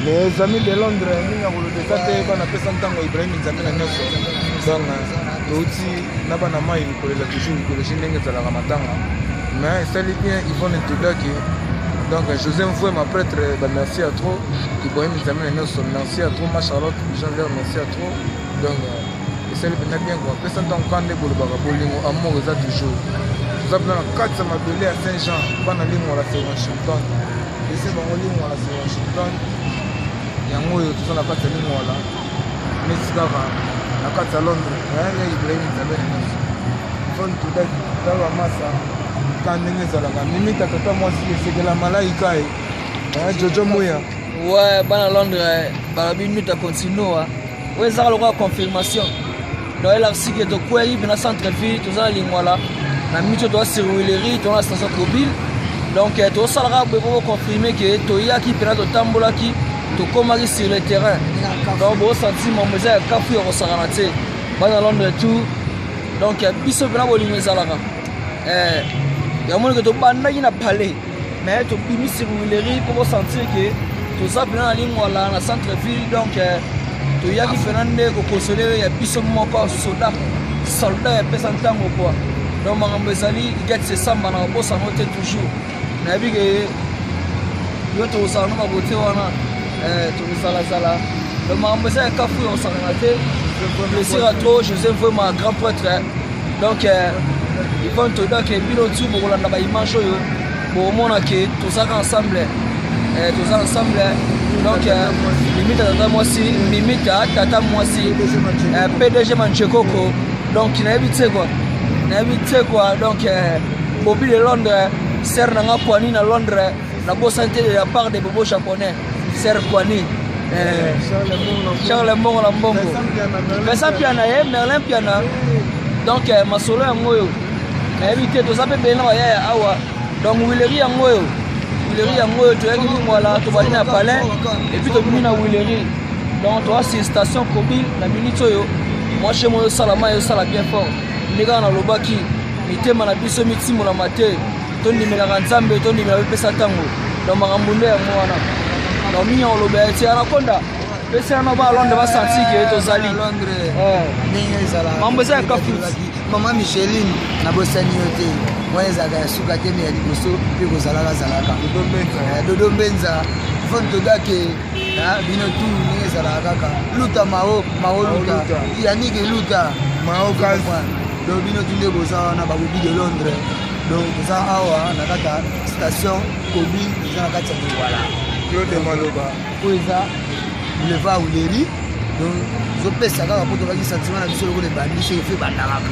Les amis de Londres, mingi ya koloba eza te, bana pesa ntango Ibrahim Nzambe na nyonso. Donc touti na bana mai kolela toujours idéologie ndenge ezalaka matanga. Mais esali bien Yvonne Ntudaki. Donc José Mvouema prêtre, bah, merci à trop. Ibrahim Nzambe na nyonso, merci à trop. Ma Charlotte Jean Vert, merci à trop. Donc esali mpenza bien quoi. Pesa ntango kaka nde bolobaka bolingo amour eza toujours. Toza mpenza na kati ya mabele ya Saint Jean, bana Lingwala c'est Washington. Ese bango Lingwala c'est Washington. Yango oyo toza na kati ya Lingwala neti kaka na kati ya Londres ya Ibrahim Nzambe na nyonso. Yvonne Tudaki tala masa ka ndenge ezalaka mimita tata mwasi esekela malaika ye Jojo Muya. Ouais, bana Londres balobi nuta continua oyo ezaka lokola confirmation donc elakisi ke tokwei mpena centre ville toza na lingwala na mito toza sur willerie toza na station kobile donc eh, tosalaka boye mpo boconfirme ke toyaki mpena totambolaki tokomaki sur le terrain donc bosanti mambo eza ya kafu ya kosakana te bana londres tout donc eh, biso mpena bolingo ezalaka eh, yango ke tobandaki na palais mais tobimi sur willerie mpo bosentir ke toza mpena na lingwala na centre ville donc eh, toyaki mpena nde kokonsole ya biso moko soda soldat ya pesa ntango kua donc makambo ezali gete esamba na kobosana te toujours nayebi ke yo tokozala no babote wana eh, tokozalazala donc makambo eza ya kafu ya kosakana te plaisir à trop josé vraiment grand prêtre donc euh, Yvonne Todake bino tu bokolanda ba image oyo bokomona ke tozaka ensemble eh, toza ensemble donc euh, mimita tata mwasi mimita tata mwasi eh, pdg manchekoko donc nayebi te quoi nayebi te quoi donc euh, bobi de londres sere na nga kwani na londres nabosani te de la part de bobo japonais sere kwani eh, charles mbongo na mbongo vincent piana ye merlin piana donc eh, masolo yango oyo nayebi te toza mpe ebele na bayaya awa donc wileri yango oyo wileri yango oyo toyaki lingwala tobandi na palin epuis tobimi na wileri donc toa sur station kobi na minute oyo mwa shemo oyo osalama ezosala bien fort nde kaka nalobaki mitema na biso mitimolama te tondimelaka nzambe tondimela bepesa ntango donc makambo nde yango wana donc mingi akoloba ya ti anakonda pesela na bana londres basanti ke tozali eh. mambo eza ya kafut mama micheline nabosani yo te wana ezalaka ya suka te me ya liboso mpe kozalaka zalaka dodo eh, mbenza fon todake ah, bino tu ndenge ezalaka kaka luta mao mao luta yanike luta mao kasi donc bino tu nde boza wana babobi de londres donc toza awa na kati ya station kobi eza na kati ya lingwala claude maloba oyo eza boulevard uleri donc tozopesa kaka mpo tokaki sentiment na biso lokola ebandi soki efe ebanda kaka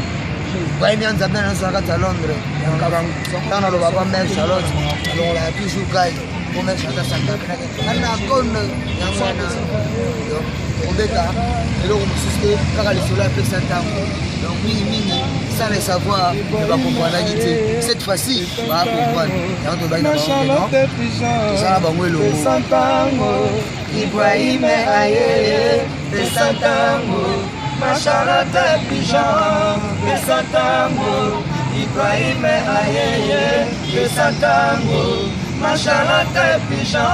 bayemi ya nzambe na nyonso na kati ya londres ntango nalobaka mare charlotte alongolaka toujours gai mpo mare charlotte asantaka anaconde yango wana kobeta eloko mosusu te kaka lisolo apesa ntango donc mingimingi sans le savoir me bakomprenaki te cette fois-ci bakomprendre yango tobaki na bango toza na bango elongo Ibrahim aye pesa ntango ma Charlotte Pigeon pesa ntango Ibrahim ayeye pesa ntango ma Charlotte Pigeon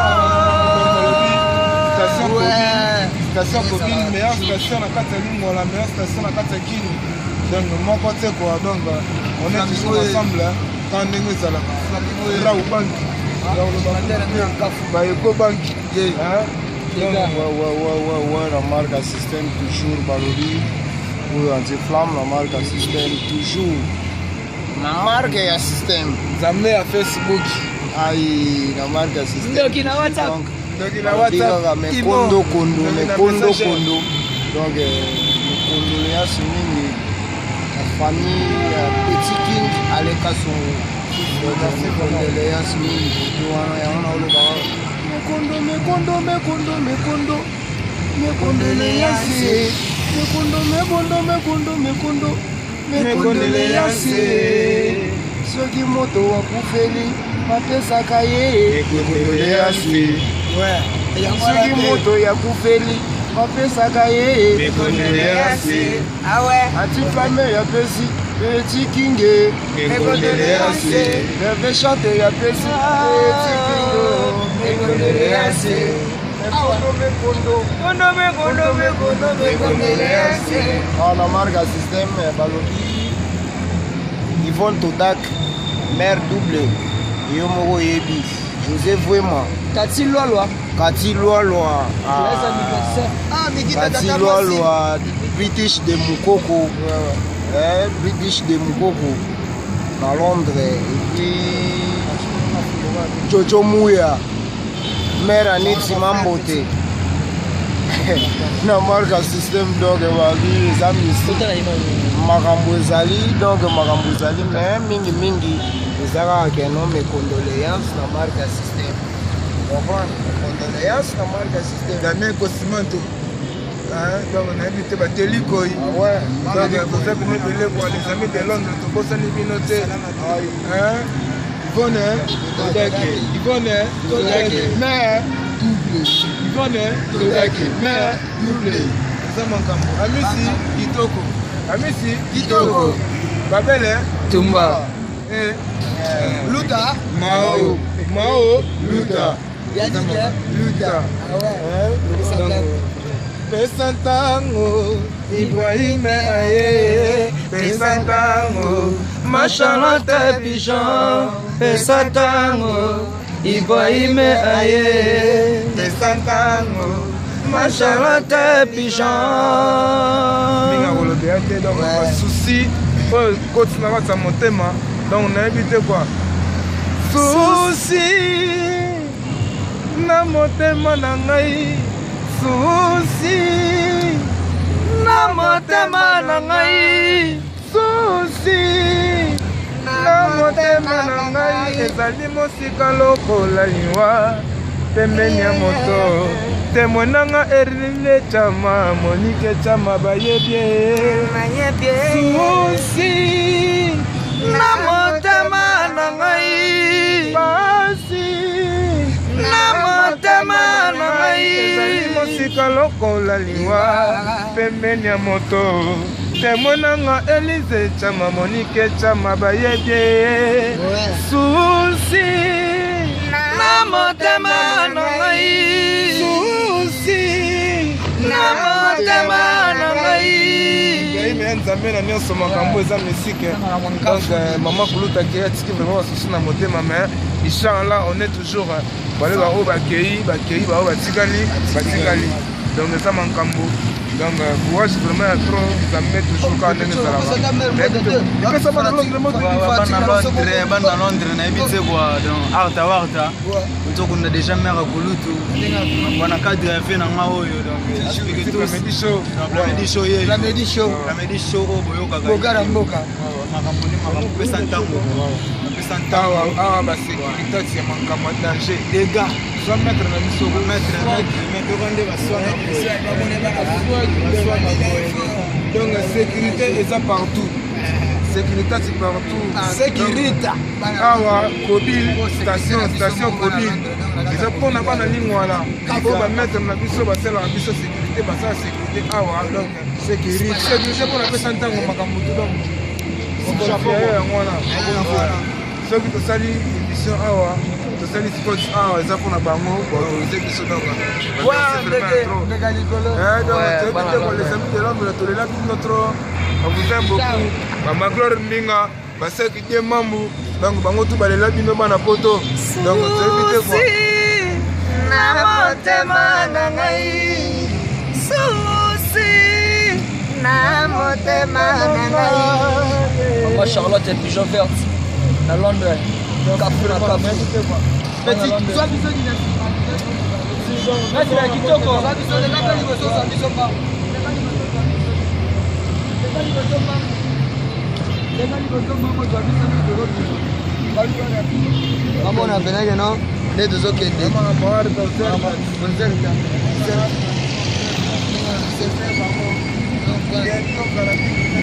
station Kobine meilleure station na kati ya Lingwala meilleure station na kati ya Kin donc moko te quoi donc on est toujours ensemble quand ndenge ezalaka Rau Bank ba Eco Bank ouais, la marque à système toujours balobi oyo anti-flamme la marque à système toujours na marque ya système nzambe ya facebook ai na marque ya système ndoki na whatsapp ndoki na whatsapp mekondo kondo mekondo kondo donc euh, mekondoléance mingi na famille ya petit king aleka songo mekondoléance mingi koto wana yango naolobaka mekondo mekondo mekondo mekondo mekondoléance mekondo mekondo mekondo mekondo mekondoléance soki moto akufeli bapesaka ye mekondoléance soki moto akufeli bapesaka ye mekondoléance atiflame yapesi petit kinge mekondoléance herve chante yapesi petit kinge mekondoléance. Awa na marque ya système balobi Yvonne Todak mère double yo moko oyebi José Vuema Kati Lwalwa Kati Lwalwa Kati Lwalwa British de Mukoko eh, British de Mukoko na Londres et puis Jojo Muya mère Aniti Mambote na marka système donc babi eza mystique makambo ezali donc makambo ezali mais mingi mingi eza kaka keno mes condoléances na marka système comprendre condoléances na marka système Damien Kosimanto donc nayebi te bateli koi donc boza bino ebele kua les amis de Londres tobosani bino te Yvonne Todake Yvonne Todake mais double Yvonne Todake mais double eza makambo Amisi kitoko Amisi kitoko Babele Tumba Luta Mao Mao Luta Yannick Luta pesa ntango Ibrahim aye pesa ntango Ma Charlotte Pigeon pesa ntango Ibrahim aye pesa ntango Ma Charlotte Pigeon mingi akolobela te donc basusi oyo ekoti na kati ya motema donc nayebi te kua susi na motema na ngai susi na motema na ngai susi na motema na ngai ezali mosika lokola liwa pembeni ya moto temwe nanga Erline Chama Monique Chama bayebi susi na motema na ngai pasi na motema na ngai ezali mosika lokola liwa pembeni ya moto temwe nanga Elise Chama Monique Chama bayebi susi na motema na ngai susi na motema na ngai Ibrahim nzambe na nyonso makambo eza mystique donc mama kuluta ke atiki vraiment basusi na motema mais inchallah on est toujours bale baoyo bakei bakei baoyo batikali batikali donc eza makambo donc courage vraiment ya trop nzambe toujours kaka ndenge ezalaka epesa bana Londres moto bana Londres nayebi te kua donc arta warta tokunda déjà mare kulutu wana cadre ya fe na nga oyo donc Plamedi show ye Plamedi show Plamedi show oyo boyokaka bogara mboka makambo ni makambo pesa ntango pesa ntango awa basécurité ya makambo ya danger dégâts zwa maître na biso maître maître nde baswana donc sécurité eza partout sécurité c'est partout sécurité awa Kobil station station Kobil eza mpona bana Lingwala po bamaître na biso basalaka biso sécurité basala sécurité awa donc sécurité mpona pesa ntango makambo tu donc yango wana soki tosali émission awa tosali sport awa eza mpona bango baautorize biso donc toyebi te les amis de Londres tolela bino trop on vous aime beaucoup bamagloire mbinga baseki die mambu donc bango tu balela bino bana poto donc toyebi te kua na motema na ngai susi na motema na ngai mama Charlotte Pigeon verte na Londres kafu na kafu maître ya kitoko bamona penake no nde tozokende